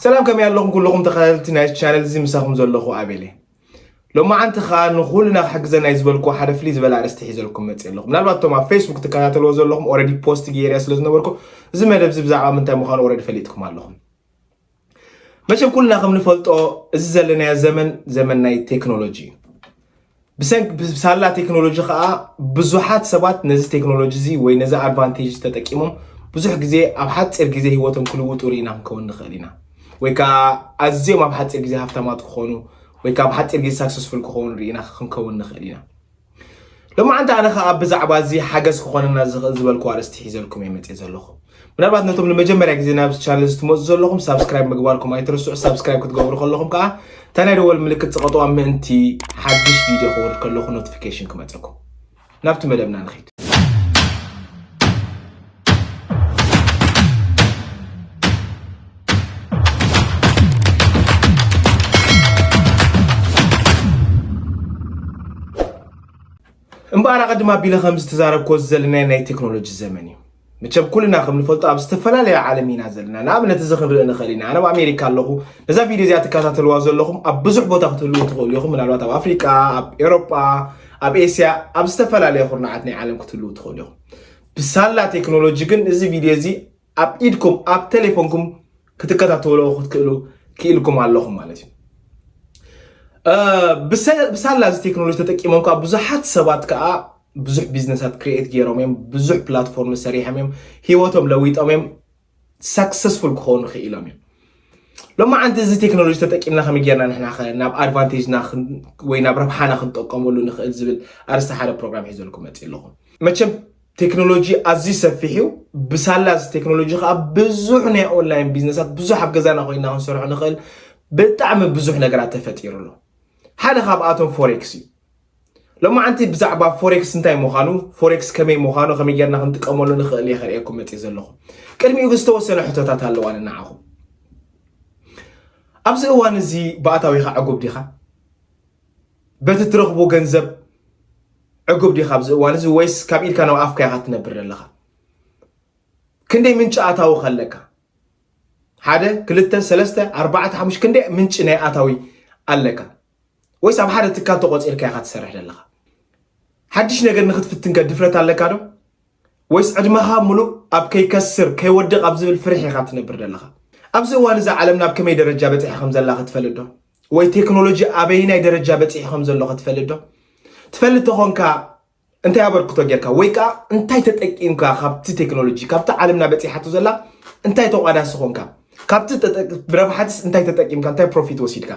ሰላም፣ ከመይ ኣለኹም ኩልኹም ተኸታተልቲ ናይ ቻነል እዚ? ምሳኹም ዘለኹ ኣቤል እየ። ሎማዓንቲ ኸኣ ንኹልና ክሕግዘና እዩ ዝበልኩ ሓደ ፍልይ ዝበለ ኣርእስቲ ሒዘልኩም መፅእ ኣለኹ። ምናልባት እቶም ኣብ ፌስቡክ ትከታተልዎ ዘለኹም ኦረዲ ፖስት ገይርያ ስለ ዝነበርኩ፣ እዚ መደብ እዚ ብዛዕባ ምንታይ ምዃኑ ኦረዲ ፈሊጥኩም ኣለኹም። መቸም ኩልና ከም ንፈልጦ፣ እዚ ዘለናዮ ዘመን ዘመን ናይ ቴክኖሎጂ እዩ። ብሰንክ ብሳላ ቴክኖሎጂ ከዓ ብዙሓት ሰባት ነዚ ቴክኖሎጂ እዚ ወይ ነዚ ኣድቫንቴጅ ተጠቂሞም ብዙሕ ግዜ ኣብ ሓፂር ግዜ ህይወቶም ክልውጡ ርኢና ክንከውን ንኽእል ኢና። ወይ ከዓ ኣዝዮም ኣብ ሓፂር ግዜ ሃፍታማት ክኾኑ ወይ ከዓ ኣብ ሓፂር ግዜ ሳክሰስፉል ክኾኑ ርኢና ክንከውን ንኽእል ኢና። ሎማዓንቲ ኣነ ከዓ ብዛዕባ እዚ ሓገዝ ክኾነና ዝኽእል ዝበልኩ ኣርእስቲ ሒዘልኩም እየ መፅእ ዘለኹ። ምናልባት ነቶም ንመጀመርያ ግዜ ናብ ቻነል እዚ ትመፁ ዘለኹም ሳብስክራይብ ምግባርኩም ኣይትረስዑ። ሳብስክራይብ ክትገብሩ ከለኹም ከዓ እታ ናይ ደወል ምልክት ፅቐጥዋ ምእንቲ ሓድሽ ቪድዮ ክወርድ ከለኹ ኖቲፊኬሽን ክመፀኩም። ናብቲ መደብና ንኺድ። እምበኣር ኣቐድም ኣቢለ ከም ዝተዛረብኮ ዘለናይ ናይ ቴክኖሎጂ ዘመን እዩ። መቸም ኩልና ከም ንፈልጦ ኣብ ዝተፈላለየ ዓለም ኢና ዘለና። ንኣብነት እዚ ክንርኢ ንኽእል ኢና። ኣነ ኣብ ኣሜሪካ ኣለኹ። ነዛ ቪድዮ እዚኣ ትከታተልዋ ዘለኹም ኣብ ብዙሕ ቦታ ክትህልዉ ትኽእሉ ኢኹም። ምናልባት ኣብ ኣፍሪቃ፣ ኣብ ኤሮጳ፣ ኣብ ኤስያ፣ ኣብ ዝተፈላለየ ኩርናዓት ናይ ዓለም ክትህልዉ ትኽእሉ ኢኹም። ብሳላ ቴክኖሎጂ ግን እዚ ቪድዮ እዚ ኣብ ኢድኩም ኣብ ቴሌፎንኩም ክትከታተልዎ ክትክእሉ ክኢልኩም ኣለኹም ማለት እዩ። ብሳላ እዚ ቴክኖሎጂ ተጠቂሞም ከዓ ብዙሓት ሰባት ከዓ ብዙሕ ቢዝነሳት ክሪኤት ገይሮም እዮም። ብዙሕ ፕላትፎርም ሰሪሖም እዮም። ህይወቶም ለዊጦም እዮም። ሳክሰስፉል ክኾኑ ክኢሎም እዮም። ሎማዓንቲ እዚ ቴክኖሎጂ ተጠቂምና ከመይ ጌርና ንሕና ኸ ናብ ኣድቫንቴጅና ወይ ናብ ረብሓና ክንጠቀመሉ ንኽእል ዝብል ኣርስቲ ሓደ ፕሮግራም ሒዘልኩም መፅእ ኣለኹ። መቸም ቴክኖሎጂ ኣዝዩ ሰፊሕ እዩ። ብሳላ እዚ ቴክኖሎጂ ከዓ ብዙሕ ናይ ኦንላይን ቢዝነሳት ብዙሕ ኣብ ገዛና ኮይና ክንሰርሖ ንኽእል ብጣዕሚ ብዙሕ ነገራት ተፈጢሩ ኣሎ። ሓደ ካብኣቶም ፎሬክስ እዩ። ሎማዓንቲ ብዛዕባ ፎሬክስ እንታይ ምዃኑ፣ ፎሬክስ ከመይ ምዃኑ፣ ከመይ ጌርና ክንጥቀመሉ ንኽእል እየ ከርእየኩም መፅእ ዘለኹ። ቅድሚኡ ግን ዝተወሰነ ሕቶታት ኣለዋ ንዓኹም። ኣብዚ እዋን እዚ ብኣታዊኻ ዕጉብ ዲኻ? በቲ ትረኽቦ ገንዘብ ዕጉብ ዲኻ ኣብዚ እዋን እዚ፣ ወይስ ካብ ኢድካ ናብ ኣፍካ ኢኻ ትነብር ዘለኻ? ክንደይ ምንጪ ኣታዊ ከለካ? ሓደ፣ ክልተ፣ ሰለስተ፣ ኣርባዕተ፣ ሓሙሽተ፣ ክንደይ ምንጪ ናይ ኣታዊ ኣለካ? ወይስ ኣብ ሓደ ትካል ተቆፂርካ ኢኻ ትሰርሕ ዘለኻ? ሓድሽ ነገር ንክትፍትንከ ድፍረት ኣለካ ዶ? ወይስ ዕድመኻ ሙሉእ ኣብ ከይከስር ከይወድቕ ኣብ ዝብል ፍርሒ ኢኻ ትነብር ዘለኻ? ኣብዚ እዋን እዚ ዓለም ናብ ከመይ ደረጃ በፂሐ ከም ዘላ ክትፈልጥ ዶ? ወይ ቴክኖሎጂ ኣበይናይ ደረጃ በፂሑ ከም ዘሎ ክትፈልጥ ዶ? ትፈልጥ ተኾንካ እንታይ ኣበርክቶ ጌርካ ወይ ከዓ እንታይ ተጠቂምካ ካብቲ ቴክኖሎጂ ካብቲ ዓለምና በፂሓቶ ዘላ እንታይ ተቋዳሲ ኾንካ? ካብቲ ብረብሓትስ እንታይ ተጠቂምካ? እንታይ ፕሮፊት ወሲድካ?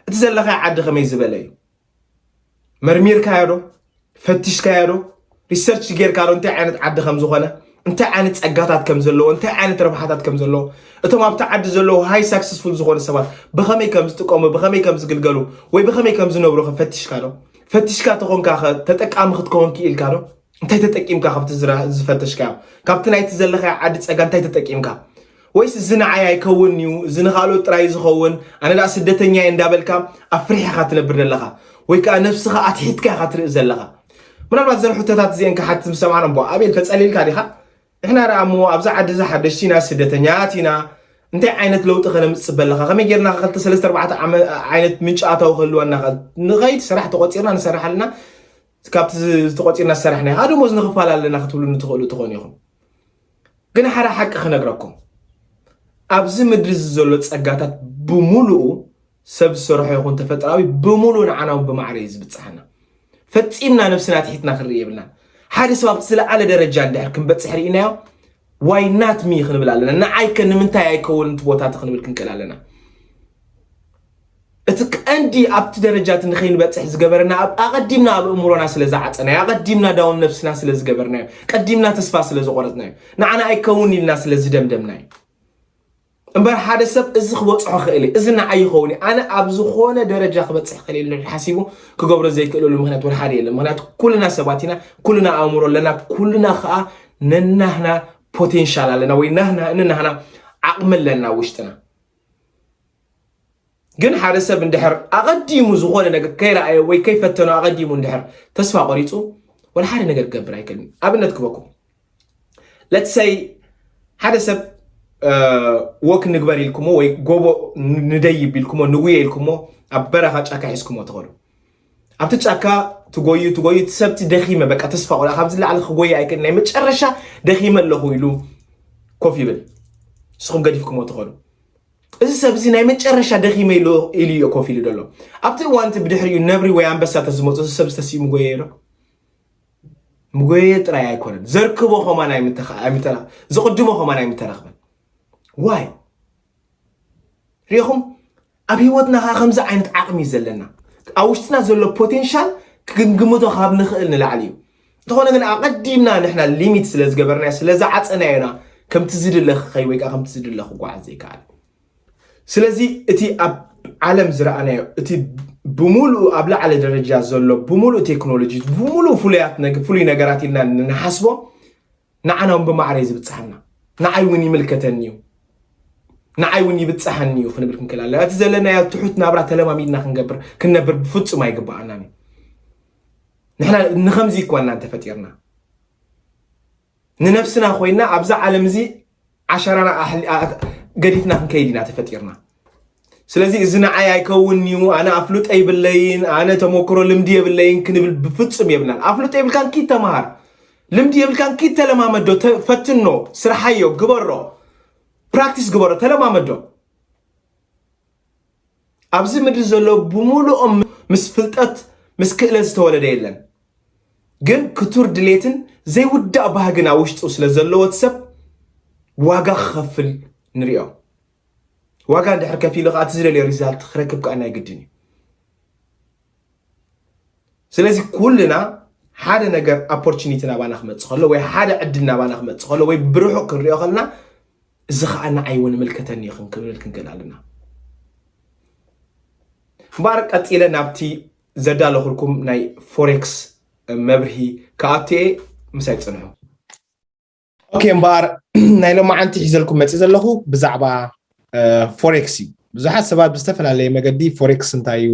እቲ ዘለኻዮ ዓዲ ከመይ ዝበለ እዩ? መርሚርካዮ ዶ? ፈቲሽካዮ ዶ? ሪሰርች ጌርካ ዶ እንታይ ዓይነት ዓዲ ከም ዝኾነ፣ እንታይ ዓይነት ፀጋታት ከም ዘለዎ፣ እንታይ ዓይነት ረብሓታት ከም ዘለዎ፣ እቶም ኣብቲ ዓዲ ዘለዉ ሃይ ሳክሰስፉል ዝኾኑ ሰባት ብኸመይ ከም ዝጥቀሙ፣ ብኸመይ ከም ዝግልገሉ ወይ ብኸመይ ከም ዝነብሩ ፈቲሽካ ዶ? ፈቲሽካ ተኾንካ ኸ ተጠቃሚ ክትከውን ክኢልካ ዶ? እንታይ ተጠቂምካ ካብቲ ዝፈተሽካዮ? ካብቲ ናይቲ ዘለኻዮ ዓዲ ፀጋ እንታይ ተጠቂምካ? ወይስ እዚ ንዓይ ኣይከውን እዩ፣ እዚ ንኻልኦት ጥራይ ዝኸውን፣ ኣነ ደኣ ስደተኛ እየ እንዳበልካ ኣፍሪሕኻ ትነብር ዘለኻ ወይ ከዓ ነብስኻ ኣትሒትካ ኢኻ ትርኢ ዘለኻ? ምናልባት እዘን ሕቶታት እዚአን ክሓትት ምስ ሰማዕና እምቦ ኣቤል ተፀሊልካ ዲኻ? ንሕና ደኣ እሞ ኣብዛ ዓዲ እዛ ሓደሽቲ ኢና፣ ስደተኛት ኢና። እንታይ ዓይነት ለውጢ ከነምፅእ ፅበ ኣለኻ? ከመይ ጌርና ክልተ ሰለስተ ኣርባዕተ ዓይነት ምንጪ ኣታዊ ክህልወና ንኸይድ ስራሕ ተቆፂርና ንሰርሕ ኣለና። ካብቲ ዝተቆፂርና ዝሰራሕናዮ ከዓ ደሞዝ ንኽፋል ኣለና ክትብሉ ንትኽእሉ ትኾኑ ኢኹም። ግን ሓደ ሓቂ ክነግረኩም፣ ኣብዚ ምድሪ እዚ ዘሎ ፀጋታት ብምሉኡ ሰብ ዝሰርሖ ይኹን ተፈጥራዊ ብምሉኡ ንዓና እውን ብማዕረ እዩ ዝብፅሓና። ፈፂምና ነብስና ትሒትና ክንርኢ የብልና። ሓደ ሰብ ኣብቲ ዝለዓለ ደረጃ እንድሕር ክንበፅሕ ርኢናዮ ዋይ ናት ሚ ክንብል ኣለና። ንዓይከ ንምንታይ ኣይከውን እቲ ቦታ እቲ ክንብል ክንክእል ኣለና። እቲ ቀንዲ ኣብቲ ደረጃ እቲ ንኸይንበፅሕ ዝገበረና ኣብ ኣቐዲምና ኣብ እእምሮና ስለ ዝዓፀናዮ፣ ኣቐዲምና ዳውን ነብስና ስለ ዝገበርናዮ፣ ቀዲምና ተስፋ ስለ ዝቆረፅናዮ፣ ንዓና ኣይከውን ኢልና ስለ ዝደምደምናዮ እምበር ሓደ ሰብ እዚ ክበፅሖ ክእል እዩ፣ እዚ ንዓይ ይኸውን እዩ፣ ኣነ ኣብ ዝኾነ ደረጃ ክበፅሕ ክእል እዩ ሓሲቡ ክገብሮ ዘይክእለሉ ምክንያት ወላ ሓደ የለን። ምክንያቱ ኩልና ሰባት ኢና፣ ኩልና ኣእምሮ ኣለና፣ ኩልና ከዓ ነናህና ፖቴንሻል ኣለና ወይ ናህና እንናህና ዓቕሚ ኣለና ውሽጥና። ግን ሓደ ሰብ እንድሕር ኣቐዲሙ ዝኾነ ነገር ከይረኣየ ወይ ከይፈተኖ ኣቐዲሙ እንድሕር ተስፋ ቆሪፁ ወላ ሓደ ነገር ክገብር ኣይክእልን። ኣብነት ክበኩም፣ ለትሰይ ሓደ ሰብ ወክ ንግበር ኢልኩሞ ወይ ጎቦ ንደይብ ኢልኩሞ ንጉየ ኢልኩሞ ኣብ በረኻ ጫካ ሒዝኩሞ ትኸዱ። ኣብቲ ጫካ ትጎዩ ትጎዩ እቲ ሰብቲ ደኺመ በቃ ተስፋ ቆላ ካብዚ ላዕሊ ክጎየ ኣይክእል ናይ መጨረሻ ደኺመ ኣለኹ ኢሉ ኮፍ ይብል። ንስኹም ገዲፍኩሞ ትኸዱ። እዚ ሰብ እዚ ናይ መጨረሻ ደኺመ ኢሉ ኢሉ እዩ ኮፍ ኢሉ ዘሎ። ኣብቲ እዋን እቲ ብድሕሪኡ ነብሪ ወይ ኣንበሳ ተዝመፁ እዚ ሰብ ዝተሲኡ ምጎየ ዶ? ምጎየ ጥራይ ኣይኮነን ዘርክቦ ከማን ኣይምተኻ- ኣይምተረ- ዝቕድሞ ከማን ኣይምተረኽበን። ዋይ ሪኹም ኣብ ህይወትና ከዓ ከምዚ ዓይነት ዓቕሚ እዩ ዘለና። ኣብ ውሽጥና ዘሎ ፖቴንሻል ክንግምቶ ካብ ንኽእል ንላዕሊ እዩ። እንተኾነ ግን ኣቐዲምና ንሕና ሊሚት ስለ ዝገበርናዮ ስለ ዝዓፀናዮና ከምቲ ዝድለ ክኸይ ወይ ከዓ ከምቲ ዝድለ ክጓዓዝ ዘይከኣል። ስለዚ እቲ ኣብ ዓለም ዝረኣናዮ እቲ ብምሉኡ ኣብ ላዕሊ ደረጃ ዘሎ ብምሉኡ ቴክኖሎጂ ብምሉኡ ፍሉያት ነገ- ፍሉይ ነገራት ኢልና ንሓስቦ ንዓና እውን ብማዕረ እዩ ዝብፅሓና። ንዓይ እውን ይምልከተኒ እዩ፣ ንዓይ እውን ይብፅሓኒ እዩ ክንብል ክንክእል ኣለና። እቲ ዘለናዮ ትሑት ናብራ ተለማሚድና ክንገብር ክንነብር ብፍፁም ኣይግበኣናን እዩ። ንሕና ንኸምዚ ይኮና እንተፈጢርና ንነብስና ኮይና ኣብዛ ዓለም እዚ ዓሸራና ኣሕሊ- ኣ- ገዲፍና ክንከይድ ኢና ተፈጢርና። ስለዚ እዚ ንዓይ ኣይከውን እዩ፣ ኣነ ኣፍልጦ ይብለይን ኣነ ተመክሮ ልምዲ የብለይን ክንብል ብፍጹም የብልናን። ኣፍልጦ የብልካን ኪድ ተምሃር፣ ልምዲ የብልካን ኪድ ተለማመዶ፣ ተ- ፈትኖ፣ ስርሓዮ፣ ግበሮ፣ ፕራክቲስ ግበሮ፣ ተለማመዶ። ኣብዚ ምድሪ ዘሎ ብምሉኦም ምስ ፍልጠት ምስ ክእለት ዝተወለደ የለን። ግን ክቱር ድሌትን ዘይውዳእ ባህግን ኣብ ውሽጡ ስለ ዘለዎ እቲ ሰብ ዋጋ ክኸፍል ንሪኦ። ዋጋ እንድሕር ከፊሉ ከዓ እቲ ዝደልዮ ሪዛልት ክረክብ ከዓ ናይ ግድን እዩ። ስለዚ ኩልና ሓደ ነገር ኦፖርቹኒቲ ናባና ክመፅእ ከሎ ወይ ሓደ ዕድል ናባና ክመፅእ ከሎ ወይ ብርሑቕ ክንሪኦ ከለና እዚ ከዓ ንዓይ እውን ይምልከተኒ እዩ ክንክብል ክንክእል ኣለና። እምበኣር ቀፂለ ናብቲ ዘዳለኹልኩም ናይ ፎሬክስ መብርሂ ክኣቱ እየ፣ ምሳይ ፅንሑ። ኦኬ፣ እምበኣር ናይ ሎማዓንቲ ሒዘልኩም መፂእ ዘለኹ ብዛዕባ ፎሬክስ እዩ። ብዙሓት ሰባት ብዝተፈላለየ መገዲ ፎሬክስ እንታይ እዩ፣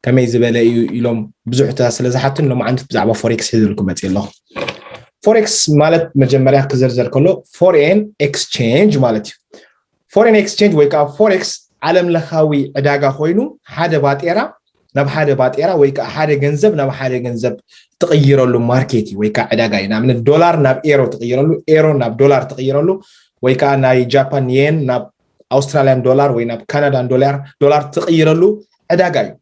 ከመይ ዝበለ እዩ ኢሎም ብዙሕታት ስለ ዝሓቱን ሎማዓንቲ ብዛዕባ ፎሬክስ ሒዘልኩም መፂእ ኣለኹ። ፎሬክስ ማለት መጀመርያ ክዘርዘር ከሎ ፎሬን ኤክስቼንጅ ማለት እዩ። ፎሬን ኤክስቼንጅ ወይ ከዓ ፎሬክስ ዓለም ለኻዊ ዕዳጋ ኮይኑ ሓደ ባጤራ ናብ ሓደ ባጤራ ወይ ከዓ ሓደ ገንዘብ ናብ ሓደ ገንዘብ ትቕይረሉ ማርኬት እዩ ወይ ከዓ ዕዳጋ እዩ። ንኣብነት ዶላር ናብ ኤሮ ትቕይረሉ፣ ኤሮ ናብ ዶላር ትቕይረሉ ወይ ከዓ ናይ ጃፓን የን ናብ ኣውስትራልያን ዶላር ወይ ናብ ካናዳን ዶላር ዶላር ትቕይረሉ ዕዳጋ እዩ።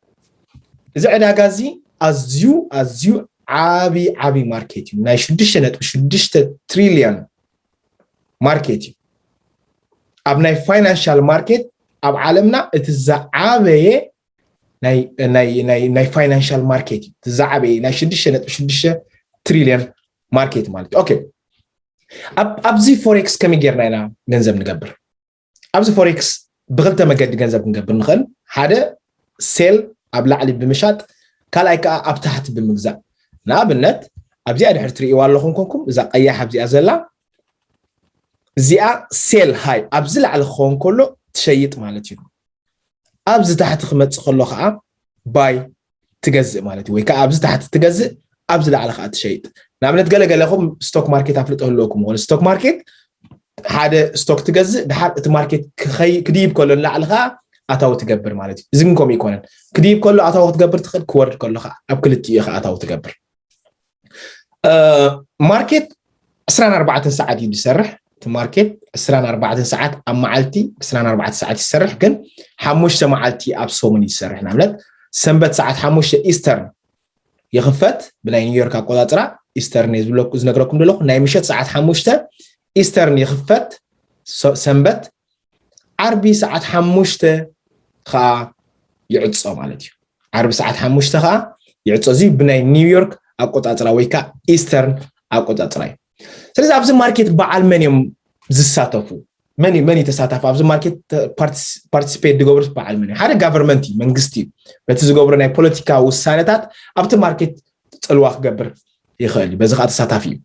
እዚ ዕዳጋ እዚ ኣዝዩ ኣዝዩ ዓቢ ዓቢ ማርኬት እዩ። ናይ ሽዱሽተ ነጥቢ ሽዱሽተ ትሪልዮን ማርኬት እዩ። ኣብ ናይ ፋይናንሻል ማርኬት ኣብ ዓለምና እቲ ዝዓበየ ናይ ናይ ናይ ናይ ፋይናንሻል ማርኬት እዩ። እቲ ዝዓበየ ናይ ሽዱሽተ ነጥቢ ሽዱሽተ ትሪልዮን ማርኬት ማለት እዩ። ኦኬ፣ ኣብ ኣብዚ ፎሬክስ ከመይ ጌርና ኢና ገንዘብ ንገብር? ኣብዚ ፎሬክስ ብክልተ መገዲ ገንዘብ ክንገብር ንኽእል። ሓደ ሴል ኣብ ላዕሊ ብምሻጥ፣ ካልኣይ ከዓ ኣብ ታሕቲ ብምግዛእ። ንኣብነት ኣብዚኣ ድሕር ትርእይዋ ኣለኹም ኮንኩም እዛ ቀያሕ ኣብዚኣ ዘላ እዚኣ ሴል ሃይ ኣብዚ ላዕሊ ክኸውን ከሎ ትሸይጥ ማለት እዩ። ኣብዚ ታሕቲ ክመፅእ ከሎ ከዓ ባይ ትገዝእ ማለት እዩ። ወይ ከዓ ኣብዚ ታሕቲ ትገዝእ ኣብዚ ላዕሊ ከዓ ትሸይጥ። ንኣብነት ገለገለኹም ስቶክ ማርኬት ኣፍልጦ ህልወኩም ይኾን። ስቶክ ማርኬት ሓደ ስቶክ ትገዝእ ድሓር እቲ ማርኬት ክኸይ- ክድይብ ከሎ ንላዕሊ ከዓ ኣታዊ ትገብር ማለት እዩ። እዚ ግን ከምኡ ይኮነን። ክድይብ ከሎ ኣታዊ ክትገብር ትኽእል፣ ክወርድ ከሎ ከዓ ኣብ ክልቲኡ ከዓ ኣታዊ ትገብር። ማርኬት ዕስራን ኣርባዕተን ሰዓት እዩ ዝሰርሕ። እቲ ማርኬት ዕስራን ኣርባዕተን ሰዓት ኣብ መዓልቲ ዕስራን ኣርባዕተ ሰዓት ይሰርሕ፣ ግን ሓሙሽተ መዓልቲ ኣብ ሰሙን ይሰርሕ። ንኣብነት ሰንበት ሰዓት ሓሙሽተ ኢስተርን ይኽፈት ብናይ ኒውዮርክ ኣቆፃፅራ። ኢስተርን ዝነግረኩም ዘለኹ ናይ ምሸት ሰዓት ሓሙሽተ ኢስተርን ይኽፈት ሰንበት፣ ዓርቢ ሰዓት ሓሙሽተ ከዓ ይዕፆ ማለት እዩ። ዓርቢ ሰዓት ሓሙሽተ ከዓ ይዕፆ። እዚ ብናይ ኒውዮርክ ኣቆፃፅራ ወይ ከዓ ኢስተርን ኣቆፃፅራ እዩ። ስለዚ ኣብዚ ማርኬት በዓል መን እዮም ዝሳተፉ? መን እዩ ተሳታፊ ኣብዚ ማርኬት? ፓርቲስፔት ዝገብሩ በዓል መን እዩ? ሓደ ጋቨርመንት እዩ፣ መንግስቲ እዩ። በቲ ዝገብሩ ናይ ፖለቲካ ውሳነታት ኣብቲ ማርኬት ፅልዋ ክገብር ይኽእል እዩ። በዚ ከዓ ተሳታፊ እዩ።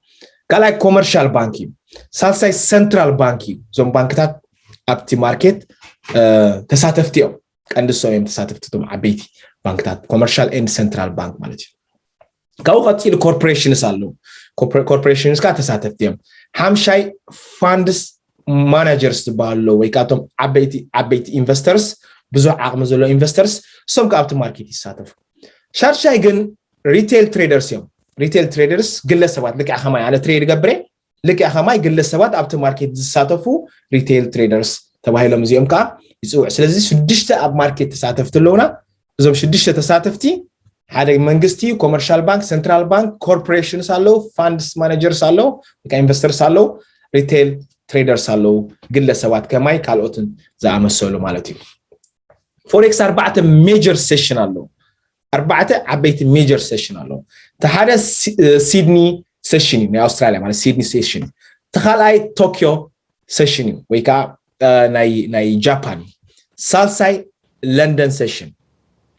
ካልኣይ ኮመርሻል ባንክ እዩ። ሳልሳይ ሰንትራል ባንክ እዩ። እዞም ባንክታት ኣብቲ ማርኬት ተሳተፍቲ እዮም። ቀንዲ እሶም እዮም ተሳተፍቲ፣ እቶም ዓበይቲ ባንክታት ኮመርሻል ኤንድ ሰንትራል ባንክ ማለት እዩ። ካብኡ ቀፂሉ ኮርፖሬሽንስ ኣለዉ። ኮርፖሬሽንስ ከዓ ተሳተፍቲ እዮም። ሓምሻይ ፋንድስ ማናጀርስ ዝበሃሉ ኣለዉ ወይ ካብቶም ዓበይቲ ዓበይቲ ኢንቨስተርስ ብዙሕ ዓቕሚ ዘለዎ ኢንቨስተርስ እሶም ከ ኣብቲ ማርኬት ይሳተፉ። ሻድሻይ ግን ሪቴል ትሬደርስ እዮም። ሪቴል ትሬደርስ ግለሰባት ልክዕ ከማይ ኣነ ትሬድ ገብረ ልክዕ ከማይ ግለሰባት ኣብቲ ማርኬት ዝሳተፉ ሪቴል ትሬደርስ ተባሂሎም እዚኦም ከዓ ይፅውዕ። ስለዚ ሽዱሽተ ኣብ ማርኬት ተሳተፍቲ ኣለውና። እዞም ሽዱሽተ ተሳተፍቲ ሓደ መንግስቲ፣ ኮመርሻል ባንክ፣ ሰንትራል ባንክ፣ ኮርፖሬሽንስ ኣለዉ፣ ፋንድስ ማናጀርስ ኣለዉ፣ ኢንቨስተርስ ኣለዉ፣ ሪቴል ትሬደርስ ኣለዉ፣ ግለሰባት ከማይ ካልኦትን ዝኣመሰሉ ማለት እዩ። ፎሬክስ ኣርባዕተ ሜጀር ሴሽን ኣለዉ። ኣርባዕተ ዓበይቲ ሜጀር ሴሽን ኣለዉ። እቲ ሓደ ሲድኒ ሴሽን እዩ ናይ ኣውስትራሊያ ማለት ሲድኒ ሴሽን። እቲ ካልኣይ ቶኪዮ ሴሽን እዩ ወይ ከዓ ናይ ጃፓን እዩ። ሳልሳይ ለንደን ሴሽን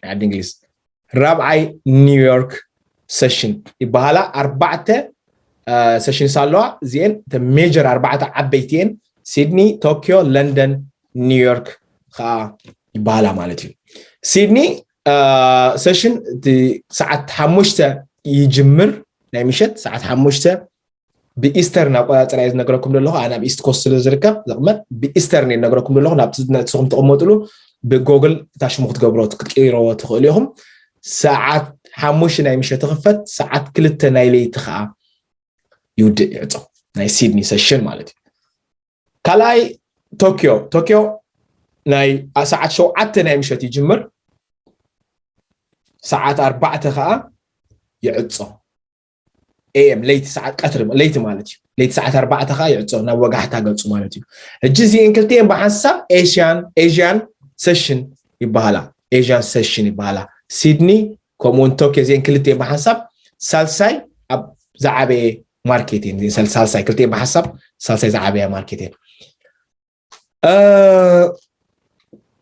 ናይ ዓዲ እንግሊዝ። ራብዓይ ኒውዮርክ ሴሽን ይበሃላ። ኣርባዕተ ሴሽንስ ኣለዋ። እዚአን ሜጀር ኣርባዕተ ዓበይቲ እየን። ሲድኒ፣ ቶኪዮ፣ ለንደን፣ ኒውዮርክ ከዓ ይበሃላ ማለት እዩ። ሲድኒ ሴሽን እቲ ሰዓት ሓሙሽተ ይጅምር ናይ ምሸት ሰዓት ሓሙሽተ ብኢስተርን ኣቆፃፅራ እየ ዝነግረኩም ዘለኹ። ኣነ ኣብ ኢስት ኮስት ስለ ዝርከብ ዝቕመጥ ብኢስተርን እየ ዝነግረኩም ዘለኹ። ናብቲ ንስኹም ትቕመጥሉ ብጎግል እታ ሽሙ ክትገብሮ ክትቀይረዎ ትኽእሉ ኢኹም። ሰዓት ሓሙሽተ ናይ ምሸት ትኽፈት፣ ሰዓት ክልተ ናይ ለይቲ ከዓ ይውድእ ይዕፆ ናይ ሲድኒ ሴሽን ማለት እዩ። ካልኣይ ቶኪዮ ቶኪዮ ናይ ሰዓት ሸውዓተ ናይ ምሸት ይጅምር፣ ሰዓት ኣርባዕተ ከዓ ይዕፆ። ኤኤም ለይቲ ሰዓት ቀትሪ ለይቲ ማለት እዩ። ለይቲ ሰዓት ኣርባዕተ ከዓ ይዕፆ ናብ ወጋሕታ ገፁ ማለት እዩ። ሕጂ እዚኤን ክልቲኤን ብሓንሳብ ኤሽያን ኤዥያን ሴሽን ይበሃላ። ኤዥያን ሴሽን ይበሃላ። ሲድኒ ከምኡውን ቶኪዮ እዚኤን ክልቲኤን ብሓንሳብ ሳልሳይ ኣብ ዝዓበየ ማርኬት እየን። ሳልሳይ ክልቲኤን ብሓንሳብ ሳልሳይ ዝዓበያ ማርኬት እየን።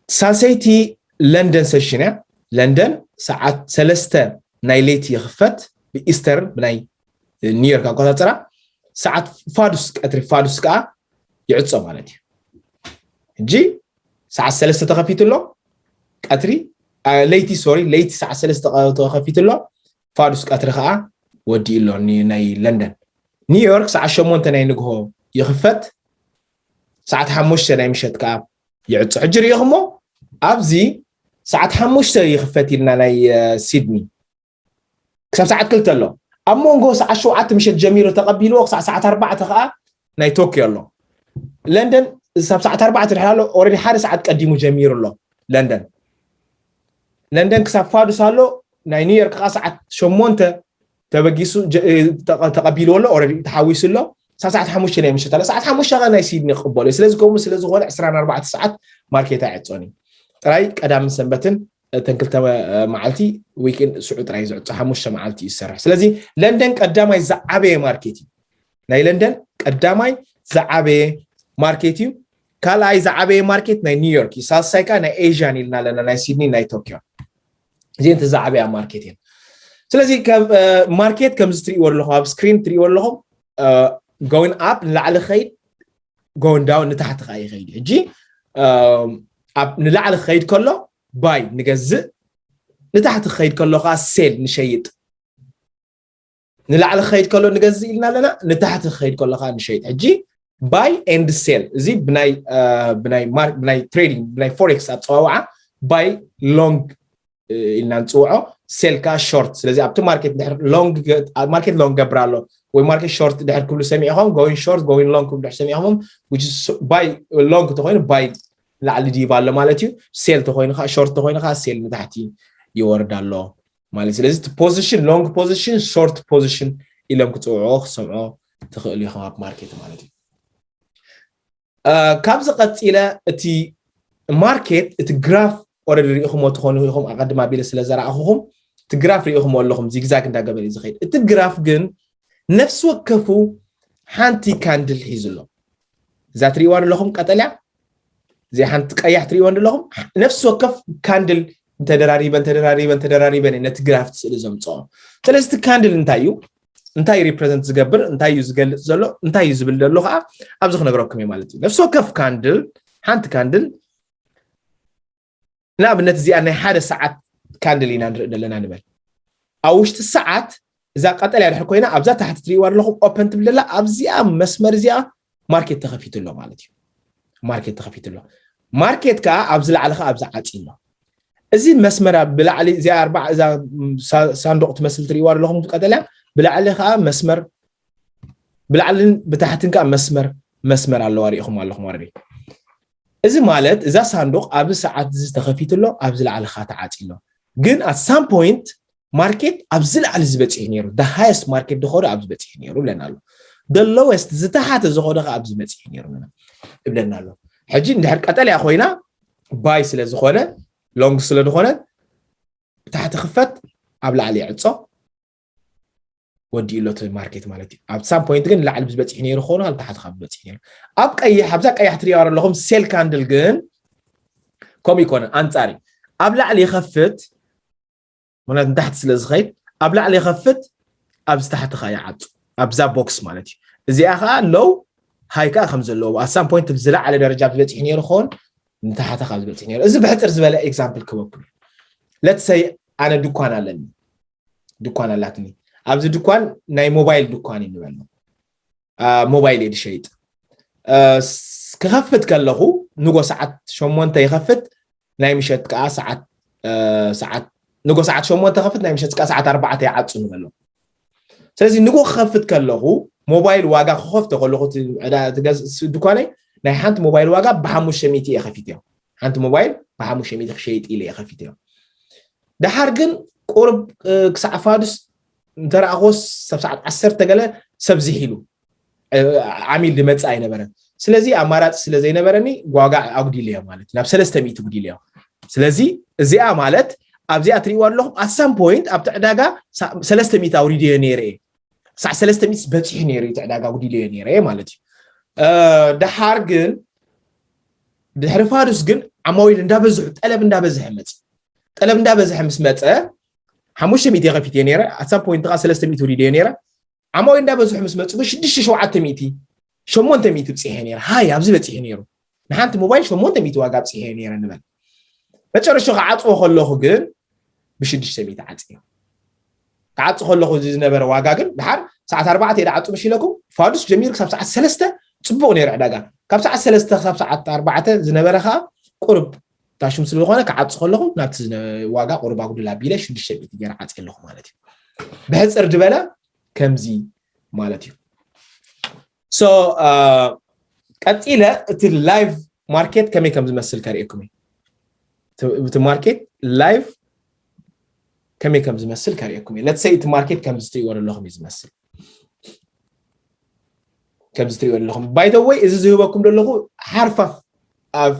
ሳልሰይቲ ለንደን ሴሽን እያ። ለንደን ሰዓት ሰለስተ ናይ ለይቲ ይኽፈት ብኢስተርን ብናይ ኒውዮርክ ኣቆፃፅራ። ሰዓት ፋዱስ ቀትሪ ፋዱስ ከዓ ይዕፆ ማለት እዩ። ሕጂ ሰዓት ሰለስተ ተኸፊቱ ኣሎ ቀትሪ ለይቲ ሶሪ ለይቲ ሰዓት ሰለስተ ተኸፊቱ ኣሎ። ፋዱስ ቀትሪ ከዓ ወዲኡ ኣሎ ናይ ለንደን። ኒውዮርክ ሰዓት ሸሞንተ ናይ ንግሆ ይኽፈት፣ ሰዓት ሓሙሽተ ናይ ምሸት ከዓ ይዕፆ። ሕጂ ርኢኹሞ ኣብዚ ሰዓት ሓሙሽተ ይኽፈት ኢልና ናይ ሲድኒ ክሳብ ሰዓት ክልተ ኣሎ። ኣብ መንጎ ሰዓት ሸውዓተ ምሸት ጀሚሩ ተቐቢልዎ ክሳብ ሰዓት ኣርባዕተ ከዓ ናይ ቶኪዮ ኣሎ። ለንደን ክሳብ ሰዓት ኣርባዕተ ድሕር ኣሎ። ኦረዲ ሓደ ሰዓት ቀዲሙ ጀሚሩ ኣሎ ለንደን። ለንደን ክሳብ ፋዱስ ኣሎ። ናይ ኒውዮርክ ከዓ ሰዓት ሸሞንተ ተበጊሱ ተቐቢልዎ ኣሎ። ኦረዲ ተሓዊሱ ኣሎ። ክሳብ ሰዓት ሓሙሽተ ናይ ምሸት ኣሎ። ሰዓት ሓሙሽተ ከዓ ናይ ሲድኒ ክቕበሎ እዩ። ስለዚ ከምኡ ስለ ዝኾነ ዕስራን ኣርባዕተ ሰዓት ማርኬት ኣይዕፆን እዩ። ጥራይ ቀዳምን ሰንበትን እተን ክልተ መዓልቲ ዊክን ስዑ ጥራይ ዝዕፆ ሓሙሽተ መዓልቲ እዩ ዝሰርሕ። ስለዚ ለንደን ቀዳማይ ዝዓበየ ማርኬት እዩ። ናይ ለንደን ቀዳማይ ዝዓበየ ማርኬት እዩ። ካልኣይ ዝዓበየ ማርኬት ናይ ኒውዮርክ እዩ። ሳልሳይ ከዓ ናይ ኤዥያን ኢልና ኣለና ናይ ሲድኒ ናይ ቶኪዮ። እዚአን ዝዓበያ ማርኬት እየን። ስለዚ ማርኬት ከምዚ ትሪእዎ ኣለኹም ኣብ ስክሪን ትሪእዎ ኣለኹም going up ንላዕሊ ኸይድ going down ንታሕቲ ከዓ ይኸይድ። ሕጂ ንላዕሊ ክኸይድ ከሎ ባይ ንገዝእ፣ ንታሕቲ ክኸይድ ከሎ ከዓ ሴል ንሸይጥ። ንላዕሊ ክኸይድ ከሎ ንገዝእ ኢልና ኣለና፣ ንታሕቲ ክኸይድ ከሎ ከዓ ንሸይጥ። ሕጂ ባይ ኤንድ ሴል እዚ ብናይ ብናይ ትሬዲንግ ብናይ ፎሬክስ ኣፀዋውዓ ባይ ሎንግ ኢልና ንፅውዖ፣ ሴል ከዓ ሾርት። ስለዚ ኣብቲ ማርኬት ድሕር ሎንግ ማርኬት ሎንግ ገብር ኣሎ ወይ ማርኬት ሾርት ድሕር ክብሉ ሰሚዕኹም going short going long ክብሉ ድሕር ሰሚዕኹም ባይ ሎንግ ተኮይኑ ባይ ላዕሊ ድይብ ኣሎ ማለት እዩ። ሴል ተኮይኑ ከዓ ሾርት ተኮይኑ ከዓ ሴል ንታሕቲ ይወርድ ኣሎ ማለት እዩ። ስለዚ እቲ ፖዚሽን ሎንግ ፖዚሽን ሾርት ፖዚሽን ኢሎም ክፅውዕዎ ክሰምዖ ትኽእሉ ኢኹም ኣብ ማርኬት ማለት እዩ። ካብዚ ቀፂለ እቲ ማርኬት እቲ ግራፍ ኦረዲ ሪኢኹሞ ትኾኑ ኢኹም ኣቐድም ኣቢለ ስለ ዘረኣኹኹም እቲ ግራፍ ሪኢኹሞ ኣለኹም ዚግዛግ እንዳገበረ እዩ ዝኸይድ። እቲ ግራፍ ግን ነፍሲ ወከፉ ሓንቲ ካንድል ሒዙ ኣሎ። እዛ ትሪእዋ ኣለኹም ቀጠልያ እዚኣ ሓንቲ ቀያሕ ትሪእዋ ኣለኹም ነፍሲ ወከፍ ካንድል እንተደራሪበን ተደራሪበን ተደራሪበን ነቲ ግራፍ ስእሊ ዘምፅኦ። ስለዚ እቲ ካንድል እንታይ እዩ እንታይ ሪፕረዘንት ዝገብር እንታይ እዩ ዝገልፅ ዘሎ እንታይ እዩ ዝብል ዘሎ ከዓ ኣብዚ ክነግረኩም እየ ማለት እዩ። ነፍሲ ወከፍ ካንድል ሓንቲ ካንድል ንኣብነት እዚኣ ናይ ሓደ ሰዓት ካንድል ኢና ንርኢ ዘለና ንበል። ኣብ ውሽጢ ሰዓት እዛ ቀጠልያ ድሕር ኮይና ኣብዛ ታሕቲ ትሪእዋ ኣለኹም ኦፐን ትብል ዘላ ኣብዚኣ መስመር እዚኣ ማርኬት ተኸፊቱ ኣሎ ማለት እዩ። ማርኬት ተኸፊቱ ኣሎ። ማርኬት ከዓ ኣብዚ ላዕሊ ከዓ ኣብዚ ዓፂ ኣሎ። እዚ መስመር ኣብ ብላዕሊ እዚኣ ኣርባዕ እዛ ሳ- ሳንዱቕ ትመስል ትሪእዋ ኣለኹም ቀጠልያ፣ ብላዕሊ ከዓ መስመር፣ ብላዕልን ብታሕትን ከዓ መስመር መስመር ኣለዋ፣ ሪኢኹም ኣለኹም ኣረዲ። እዚ ማለት እዛ ሳንዱቕ ኣብዚ ሰዓት እዚ ተኸፊቱ ኣሎ፣ ኣብዚ ላዕሊ ከዓ ተዓፂ ኣሎ። ግን at some point ማርኬት ኣብዚ ላዕሊ ዝበፅሕ ነይሩ፣ the highest ማርኬት ዝኸዶ ኣብዚ በፂሕ ነይሩ ብለና ኣሎ። The lowest ዝተሓተ ዝኸዶ ከዓ ኣብዚ በፂሕ ነይሩ ይብለና ኣሎ። ሕጂ እንድሕር ቀጠልያ ኮይና ባይ ስለ ዝኾነ ሎንግ ስለ ዝኾነ ታሕቲ ክፈት ኣብ ላዕሊ ይዕፆ ወዲኡ ኣሎ እቲ ማርኬት ማለት እዩ። ኣብ ሳም ፖይንት ግን ላዕሊ ብዝበፅሕ ነይሩ ክኸውን ካብ ታሕቲ ካብ ዝበፅሕ ነይሩ። ኣብ ቀይሕ ኣብዛ ቀያሕ ትሪኦ ኣለኹም ሴል ካንድል ግን ከምኡ ይኮነ ኣንፃሪ ኣብ ላዕሊ ይኸፍት ምክንያቱ ንታሕቲ ስለ ዝኸይድ ኣብ ላዕሊ ይኸፍት ኣብዚ ታሕቲ ከዓ ይዓፁ ኣብዛ ቦክስ ማለት እዩ። እዚኣ ከዓ ሎው ሃይ ከዓ ከም ዘለዎ ኣሳም ፖይንት ብዝለዓለ ደረጃ ዝበፅሕ ነይሩ ክኸውን ንታሕቲ ካብ ዝበፅሕ ነይሩ። እዚ ብሕፅር ዝበለ ኤግዛምፕል ክበኩል let's say ኣነ ድኳን ኣለኒ ድኳን ኣላትኒ ኣብዚ ድኳን ናይ ሞባይል ድኳን እዩ ንበሎ ሞባይል እየ ዝሸይጥ ክኸፍት ከለኹ ንጎ ሰዓት ሸሞንተ ይኸፍት ናይ ምሸት ከዓ ሰዓት ሰዓት ንጎ ሰዓት ሸሞንተ ከፍት ናይ ምሸት ከዓ ሰዓት ኣርባዕተ ይዓፁ ንበሎ ስለዚ ንጎ ክኸፍት ከለኹ ሞባይል ዋጋ ክኸፍቶ ከለኹ ድኳነይ ናይ ሓንቲ ሞባይል ዋጋ ብሓሙሽተ ሚእቲ እየ ከፊትዮ ሓንቲ ሞባይል ብሓሙሽተ ሚእቲ ክሸይጥ ኢለ እየ ከፊትዮ ደሓር ግን ቁርብ ክሳዕ ፋዱስ እንተረኣኽዎስ ሰብ ሰዓት ዓሰርተ ገለ ሰብ ዝሒሉ ዓሚል ዝመፅእ ኣይነበረን ስለዚ ኣማራፂ ስለ ዘይነበረኒ ዋጋ ኣጉዲለዮ ማለት ናብ ሰለስተ ሚእቲ ጉዲለዮ ስለዚ እዚኣ ማለት ኣብዚኣ ትሪእዋ ኣለኹም ኣሳም ፖይንት ኣብቲ ዕዳጋ ሰለስተ ሚእቲ ኣውሪድዮ ነይረ እየ ክሳዕ ሰለስተ ሚእቲ በፂሑ ነይሩ እቲ ዕዳጋ ጉዲለዮ ነይረ እየ ማለት እዩ ደሓር ግን ድሕሪ ፋዱስ ግን ዓማዊል እንዳበዝሑ ጠለብ እንዳበዝሐ መፅ ጠለብ እንዳበዝሐ ምስ መፀ ሓሙሽተ ሚእቲ ከፊት እየ ነይረ ኣሳም ፖይንት ከዓ ሰለስተ ሚእቲ ውሪደ እየ ነይረ ዓማዊል እንዳበዝሑ ምስ መፁ ግን ሽዱሽተ ሸውዓተ ሚእቲ ሸሞንተ ሚእቲ ብፅሐ ነይረ ሃይ ኣብዚ በፂሐ ነይሩ ንሓንቲ ሞባይል ሸሞንተ ሚእቲ ዋጋ ብፅሐ ነይረ ንበል መጨረሻ ክዓፅዎ ከለኹ ግን ብሽዱሽተ ሚእቲ ዓፅዮ ክዓፂ ከለኹ ዝነበረ ዋጋ ግን ድሓር ሰዓት ኣርባዕተ እየ ዝዓፁ መሲለኩም ፋዱስ ጀሚሩ ክሳብ ሰዓት ሰለስተ ፅቡቕ ነይሩ ዕዳጋ ካብ ሰዓት ሰለስተ ክሳብ ሰዓት ኣርባዕተ ዝነበረ ከዓ ቁርብ ታሽም ስለዝኾነ ክዓፂ ከለኹ ናብቲ ዋጋ ቁርብ ኣጉድል ኣቢለ ሽዱሽተ ሚእቲ ገይረ ዓፂ ኣለኹ ማለት እዩ ብሕፅር ዝበለ ከምዚ ማለት እዩ so ቀፂለ እቲ ላይቭ ማርኬት ከመይ ከም ዝመስል ከርእየኩም እዩ እቲ ማርኬት ላይቭ ከመይ ከም ዝመስል ከርእየኩም እዩ let's say እቲ ማርኬት ከም ዝትሪእዎ ዘለኹም እዩ ዝመስል ከም ዝትሪእዎ ዘለኹም by the way እዚ ዝህበኩም ዘለኹ ሓርፋፍ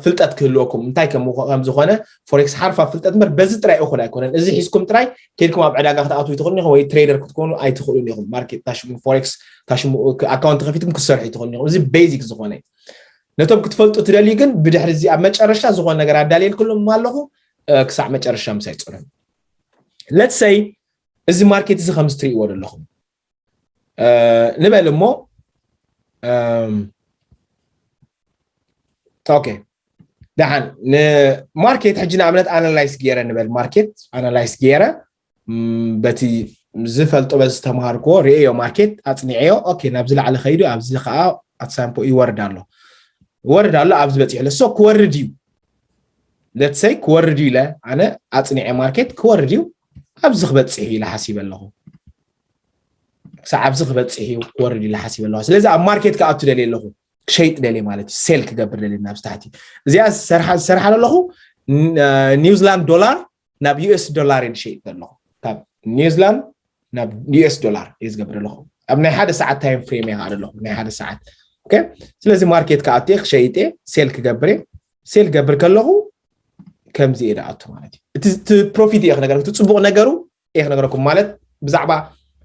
ፍልጠት ክህልወኩም እንታይ ከም ዝኾነ ፎሬክስ ሓርፋ ፍልጠት እምበር በዚ ጥራይ እኹል ኣይኮነን እዚ ሒዝኩም ጥራይ ከድኩም ኣብ ዕዳጋ ክትኣትዉ ይትኽእሉ ኢኹም ወይ ትሬደር ክትኮኑ ኣይትኽእሉን ኢኹም ማርኬት ታሽሙ ፎሬክስ ታሽሙ ኣካውንት ከፊትኩም ክትሰርሑ ይትኽእሉ ኢኹም እዚ ቤዚክ ዝኾነ ነቶም ክትፈልጡ ትደልዩ ግን ብድሕሪ እዚ ኣብ መጨረሻ ዝኾነ ነገር ኣዳልየልኩሎም ኣለኹ ክሳዕ መጨረሻ ምሳይ ፅኑሑ let's say እዚ ማርኬት እዚ ከም ዝትሪእዎ ዘለኹም ንበል እሞ ኦኬ ደሓን ንማርኬት ሕጂ ንኣብነት ኣናላይስ ገይረ ንበል ማርኬት ኣናላይስ ገይረ በቲ ዝፈልጦ በዚ ዝተምሃርክዎ ርእዮ ማርኬት ኣፅኒዐዮ ኦኬ ናብዚ ላዕሊ ከይዱ ኣብዚ ከዓ ኣትሳምፖ ይወርድ ኣሎ ይወርድ ኣሎ ኣብዚ በፂሑ ለ ሶ ክወርድ እዩ let's say ክወርድ እዩ ኢለ ኣነ ኣፅኒዐ ማርኬት ክወርድ እዩ ኣብዚ ክበፅሕ እዩ ኢለ ሓሲበ ኣለኹ ክሳብ ኣብዚ ክበፅሕ እዩ ክወርድ ኢለ ሓሲበ ኣለኹ ስለዚ ኣብ ማርኬት ክኣቱ ደልየ ኣለኹ ክሸይጥ ደልየ ማለት እዩ ሴል ክገብር ደልየ ናብዚ ታሕቲ እዚኣ ዝሰርሓ ዝሰርሓ ዘለኹ ኒውዚላንድ ዶላር ናብ ዩኤስ ዶላር እየ ዝሸይጥ ዘለኹ ካብ ኒውዚላንድ ናብ ዩኤስ ዶላር እየ ዝገብር ዘለኹ ኣብ ናይ ሓደ ሰዓት ታይም ፍሬም እየ ከዓ ዘለኹ ናይ ሓደ ሰዓት ስለዚ ማርኬት ክኣቱ እየ ክሸይጥ እየ ሴል ክገብር እየ ሴል ክገብር ከለኹ ከምዚ እየ ዝኣቱ ማለት እዩ እቲ ፕሮፊት እየ ክነገር እቲ ፅቡቅ ነገሩ እየ ክነግረኩም ማለት ብዛዕባ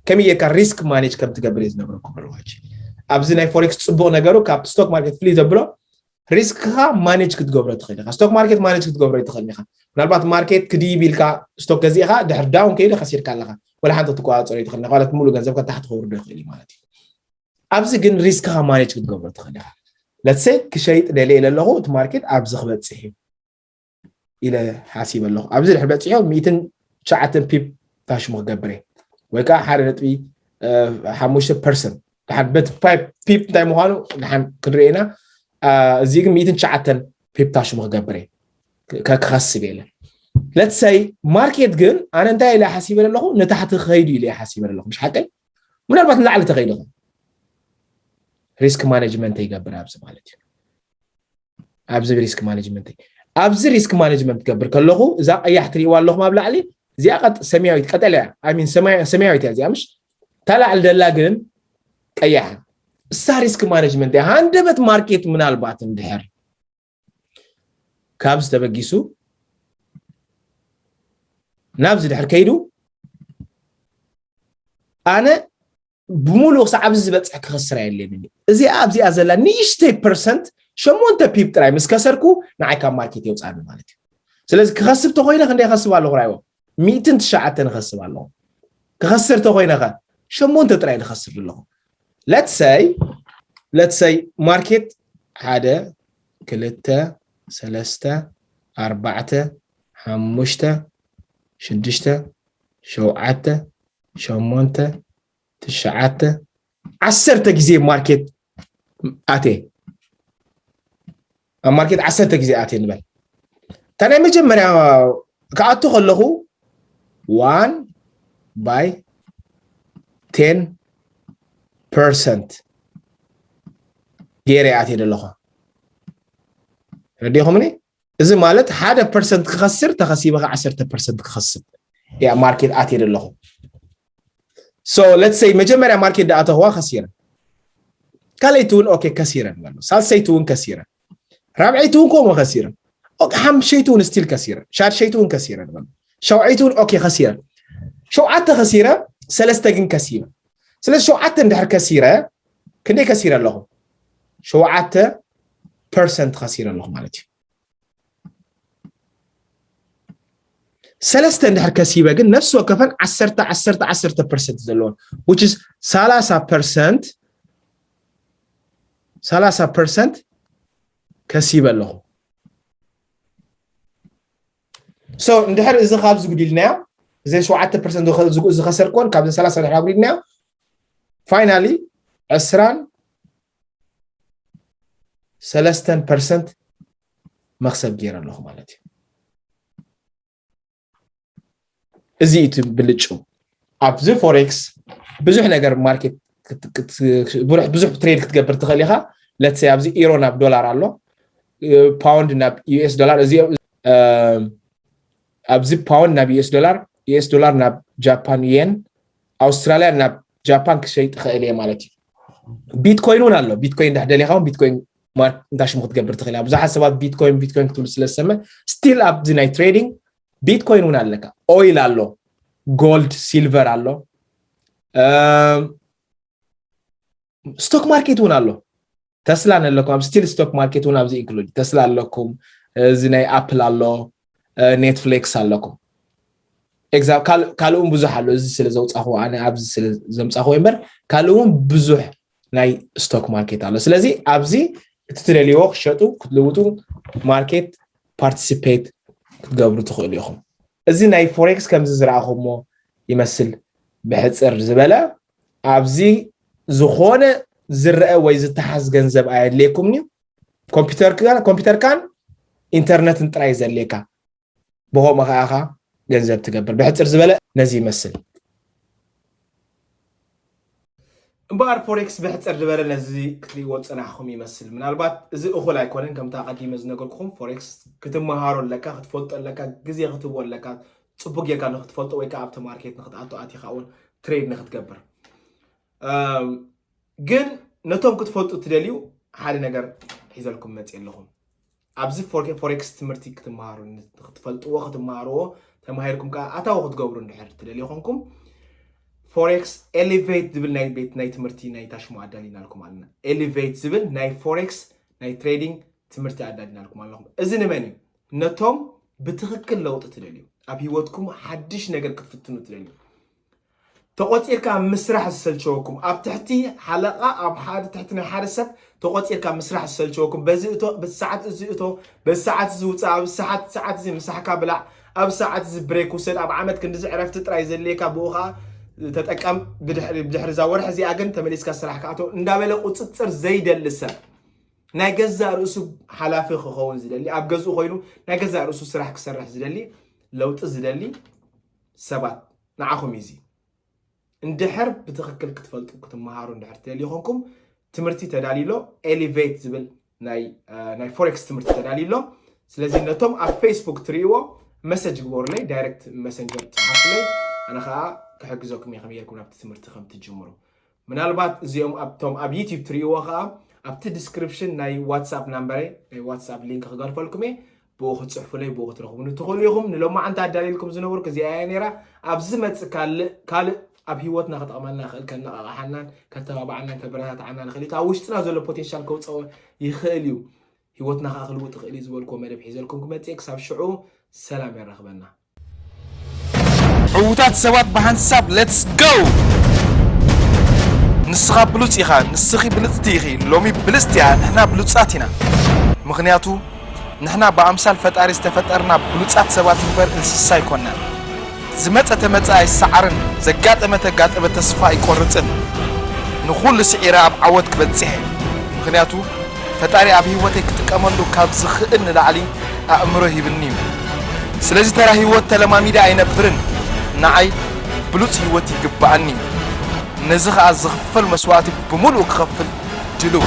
ከመይ ጌርካ ሪስክ ማኔጅ ከም ትገብር እየ ዝነግረኩም ኣለኹ ኣብዚ ናይ ፎሬክስ ፅቡቅ ነገሩ ካብ ስቶክ ማርኬት ፍልይ ዘብሎ ሪስክኻ ማኔጅ ክትገብሮ ትኽእል ኢኻ ስቶክ ማርኬት ማኔጅ ክትገብሮ ይትኽእል ኢኻ ምናልባት ማርኬት ክድይብ ኢልካ ስቶክ ገዚእኻ ድሕር ዳውን ከይደ ከሲርካ ኣለኻ ወላ ሓንቲ ክትቆፃፀሮ ይትኽእል ኢኻ ማለት ሙሉእ ገንዘብ ከታሕቲ ከውርዶ ይኽእል እዩ ማለት እዩ ኣብዚ ግን ሪስክኻ ማኔጅ ክትገብሮ ትኽእል ኢኻ ለትሰይ ክሸይጥ ደልየ ኢለ ኣለኹ እቲ ማርኬት ኣብዚ ክበፅሕ እዩ ኢለ ሓሲበ ኣለኹ ኣብዚ ድሕር በፂሑ ሚእትን ትሽዓተን ፒፕ ታሽሙ ክገብር እየ ወይ ከዓ ሓደ ነጥቢ ሓሙሽተ ፐርሰንት ድሓን በቲ ፒፕ እንታይ ምዃኑ ድሓን ክንርኢ ኢና እዚ ግን ሚእትን ትሽዓተን ፒፕ ታሽሙ ክገብር እየ። ክኸስብ የለ። ለትሰይ ማርኬት ግን ኣነ እንታይ ኢለ ሓሲበ ኣለኹ? ንታሕቲ ክኸይዱ ኢለ ሓሲበ ኣለኹ። ምሽ ሓቀይ? ምናልባት ንላዕሊ ተኸይዱ ሪስክ ማኔጅመንት ይገብር ኣብዚ ማለት እዩ። ኣብዚ ሪስክ ማኔጅመንት ኣብዚ ሪስክ ማኔጅመንት ትገብር ከለኹ እዛ ቀያሕ ትሪእዋ ኣለኹም ኣብ ላዕሊ እዚኣ ቀጥ ሰማያዊት ቀጠልያ ሚን ሰማያዊት እያ እዚኣ ምሽ ታላዕሊ ደላ ግን ቀያሕ እሳ ሪስክ ማኔጅመንት እያ። ሃንደበት ማርኬት ምናልባት እንድሕር ካብዚ ተበጊሱ ናብዚ ድሕር ከይዱ ኣነ ብምሉእ ክሳዕ ኣብዚ ዝበፅሕ ክኸስር ኣየድልየንን እዩ። እዚኣ ኣብዚኣ ዘላ ንእሽተይ ፐርሰንት ሸሞንተ ፒፕ ጥራይ ምስ ከሰርኩ ንዓይ ካብ ማርኬት የውፅኣኒ ማለት እዩ። ስለዚ ክኸስብ ተኮይነ ክንደይ ከስብ ኣለኹ ራይዎ ሚእትን ትሽዓተን ከስብ ኣለኹ። ክኸስር ተኮይነ ከ ሸሞንተ ጥራይ ዝኸስር ኣለኹ። ለትሰይ ለትሰይ ማርኬት ሓደ ክልተ ሰለስተ ኣርባዕተ ሓሙሽተ ሽዱሽተ ሸውዓተ ሸሞንተ ትሽዓተ ዓሰርተ ግዜ ማርኬት ኣቴ ኣብ ማርኬት ዓሰርተ ግዜ ኣቴ ንበል። እታ ናይ መጀመርያ ክኣቱ ከለኹ ዋን ባይ ቴን ፐርሰንት ገይረ ኣቴ ዘለኹ። ረዲኹምኒ? እዚ ማለት ሓደ ፐርሰንት ክኸስር ተኸሲበ ከ ዓሰርተ ፐርሰንት ክኸስብ እያ ማርኬት ኣቴ ዘለኹ። So let's say መጀመርያ ማርኬት ደኣተኽዋ ከሲረ ካልኣይቲ እውን ኦኬ ከሲረ ንበሎ ሳልሰይቲ እውን ከሲረ ራብዐይቲ እውን ከምኡ ከሲረ ሓምሸይቲ እውን ስቲል ከሲረ ሻድሸይቲ እውን ከሲረ ንበሎ ሸውዓይቲ እውን ኦኬ ከሲረ ሸውዓተ ከሲረ ሰለስተ ግን ከሲበ ስለዚ ሸውዓተ እንድሕር ከሲረ ክንደይ ከሲረ ኣለኹ ሸውዓተ ፐርሰንት ከሲረ ኣለኹ ማለት እዩ ሰለስተ እንድሕር ከሲበ ግን ነፍሲ ወከፈን ዓሰርተ ዓሰርተ ዓሰርተ ፐርሰንት ዘለዎን which is ሰላሳ ፐርሰንት ሰላሳ ፐርሰንት ከሲበ ኣለኹ so እንድሕር እዚ ካብ ዝጉዲልናዮ እዚ ሸውዓተ ፐርሰንት ዝኸሰርኮን ካብዚ ሰላሳ ድሕር ኣጉዲልናዮ finally ዕስራን ሰለስተን ፐርሰንት መክሰብ ገይረ ኣለኹ ማለት እዩ እዚ እቲ ብልጩ ኣብዚ ፎሬክስ ብዙሕ ነገር ማርኬት ብዙሕ ትሬድ ክትገብር ትኽእል ኢኻ ለትሰይ ኣብዚ ኢሮ ናብ ዶላር ኣሎ ፓውንድ ናብ ዩኤስ ዶላር እዚ ኣብዚ ፓውንድ ናብ ዩኤስ ዶላር ዩኤስ ዶላር ናብ ጃፓን የን ኣውስትራልያ ናብ ጃፓን ክሸይጥ ይኽእል እየ ማለት እዩ ቢትኮይን እውን ኣሎ ቢትኮይን ዳሕ ደሊኻ ቢትኮይን እንታይ ሽሙ ክትገብር ትኽእል ብዙሓት ሰባት ቢትኮይን ቢትኮይን ክትብሉ ስለ ዝሰምዕ ስቲል ኣብዚ ናይ ትሬዲንግ ቢትኮይን እውን ኣለካ ኦይል ኣሎ ጎልድ ሲልቨር ኣሎ ስቶክ ማርኬት እውን ኣሎ ተስላ ነለኩም ኣብ ስቲል ስቶክ ማርኬት እውን ኣብዚ ኢንክሉድ ተስላ ኣለኩም እዚ ናይ ኣፕል ኣሎ ኔትፍሊክስ ኣለኩም ካልእ እውን ብዙሕ ኣሎ እዚ ስለ ዘውፃኹ ኣነ ኣብዚ ስለ ዘምፃኹ እምበር ካልእ እውን ብዙሕ ናይ ስቶክ ማርኬት ኣሎ ስለዚ ኣብዚ እቲ ትደልይዎ ክሸጡ ክትልውጡ ማርኬት ፓርቲሲፔት ክትገብሩ ትኽእሉ ኢኹም እዚ ናይ ፎሬክስ ከምዚ ዝረኣኹሞ ይመስል ብሕፅር ዝበለ ኣብዚ ዝኾነ ዝረአ ወይ ዝተሓዝ ገንዘብ ኣየድልየኩምን እዩ ኮምፒውተርካን ኢንተርነትን ጥራይ ዘድልየካ ብኸምኡ ከኣ ኢኻ ገንዘብ ትገብር ብሕፅር ዝበለ ነዚ ይመስል እምበኣር ፎሬክስ ብሕፅር ዝበለ ነዚ ክትሪእዎ ዝፀናሕኹም ይመስል ምናልባት እዚ እኹል ኣይኮነን ከምቲ ኣቐዲመ ዝነገርኩኹም ፎሬክስ ክትመሃሮ ኣለካ ክትፈልጦ ኣለካ ግዜ ክትህቦ ኣለካ ፅቡቅ ጌርካ ንክትፈልጦ ወይ ከዓ ኣብቲ ማርኬት ንክትኣቱ ኣቲካ እውን ትሬድ ንክትገብር ግን ነቶም ክትፈልጡ ትደልዩ ሓደ ነገር ሒዘልኩም መፅእ ኣለኹም ኣብዚ ፎሬክስ ትምህርቲ ክትመሃሩ ክትፈልጥዎ ክትመሃርዎ ተማሂርኩም ከዓ ኣታዊ ክትገብሩ እንድሕር ትደልዩ ኮንኩም ፎሬክስ ኤሊቬት ዝብል ናይ ቤት ናይ ትምህርቲ ናይ ታሽሙ ኣዳሊናልኩም ኣለና ኤሊቬት ዝብል ናይ ፎሬክስ ናይ ትሬዲንግ ትምህርቲ ኣዳሊናልኩም ኣለኹም እዚ ንመን እዩ ነቶም ብትኽክል ለውጢ ትደልዩ ኣብ ህይወትኩም ሓድሽ ነገር ክትፍትኑ ትደልዩ ተቆፂርካ ምስራሕ ዝሰልቸወኩም ኣብ ትሕቲ ሓለቃ ኣብ ሓደ ትሕቲ ናይ ሓደ ሰብ ተቆፂርካ ምስራሕ ዝሰልቸወኩም በዚ እቶ በዚ ሰዓት እዚ እቶ በዚ ሰዓት እዚ ውፃእ ኣብ ሰዓት ሰዓት እዚ ምሳሕካ ብላዕ ኣብ ሰዓት እዚ ብሬክ ውሰድ ኣብ ዓመት ክንዲዚ ዕረፍቲ ጥራይ ዘድልየካ ብኡ ከዓ ተጠቀም ብድሕሪ እዛ ወርሒ እዚኣ ግን ተመሊስካ ስራሕ ክኣቶ እንዳበለ ቁፅፅር ዘይደሊ ሰብ ናይ ገዛእ ርእሱ ሓላፊ ክኸውን ዝደሊ፣ ኣብ ገዝኡ ኮይኑ ናይ ገዛእ ርእሱ ስራሕ ክሰርሕ ዝደሊ፣ ለውጢ ዝደሊ ሰባት ንዓኹም እዩ እዚ። እንድሕር ብትኽክል ክትፈልጡ ክትመሃሩ እንድሕር ትደልዩ ኮንኩም ትምህርቲ ተዳልዩ ኣሎ። ኤሊቬት ዝብል ናይ ናይ ፎሬክስ ትምህርቲ ተዳልዩ ኣሎ። ስለዚ ነቶም ኣብ ፌስቡክ ትርእይዎ መሰጅ ግበሩለይ፣ ዳይሬክት መሰንጀር ጽሓፉለይ። ኣነ ከዓ ክሕግዘኩም እየ ከመይ ጌርኩም ናብቲ ትምህርቲ ከም ትጅምሩ። ምናልባት እዚኦም ኣብቶም ኣብ ዩቲዩብ ትርእይዎ ከዓ ኣብቲ ዲስክሪፕሽን ናይ ዋትስኣፕ ናምበረይ ናይ ዋትስኣፕ ሊንክ ክገርፈልኩም እየ። ብኡ ክትፅሕፉለይ ብኡ ክትረኽቡኒ ትኽእሉ ኢኹም። ንሎማዓንቲ ኣዳልየልኩም ዝነበርኩ እዚኣ እያ ነይራ። ኣብ ዝመፅእ ካልእ ካልእ ኣብ ህይወትና ክጠቕመና ይኽእል፣ ከነቓቕሓናን ከተባብዓናን ከበረታትዓናን ይኽእል እዩ። እቲ ኣብ ውሽጥና ዘሎ ፖቴንሻል ከውፅኦ ይኽእል እዩ። ህይወትና ከዓ ክልውጥ ይኽእል እዩ ዝበልኩዎ መደብ ሒዘልኩም ክመፅእ እየ። ክሳብ ሽዑ ሰላም የራኽበና። ዕዉታት ሰባት ብሓንሳብ let's go! ንስኻ ብሉጽ ኢኻ፣ ንስኺ ብልጽቲ ኢኺ። ሎሚ ብልጽቲ እያ፣ ንሕና ብሉጻት ኢና። ምኽንያቱ ንሕና ብኣምሳል ፈጣሪ ዝተፈጠርና ብሉጻት ሰባት እምበር እንስሳ ኣይኮናን። ዝመጸ ተመጸ ኣይሰዓርን፣ ዘጋጠመ ተጋጠመ ተስፋ ኣይቆርጽን። ንኹሉ ስዒረ ኣብ ዓወት ክበጽሕ እየ። ምኽንያቱ ፈጣሪ ኣብ ህይወተይ ክጥቀመሉ ካብ ዝኽእል ንላዕሊ ኣእምሮ ሂብኒ እዩ። ስለዚ ተራ ህይወት ተለማሚደ ኣይነብርን። ንዓይ ብሉጽ ህይወት ይግብኣኒ እዩ። ነዚ ኸኣ ዝኽፈል መስዋእቲ ብምሉኡ ክኸፍል ድልው።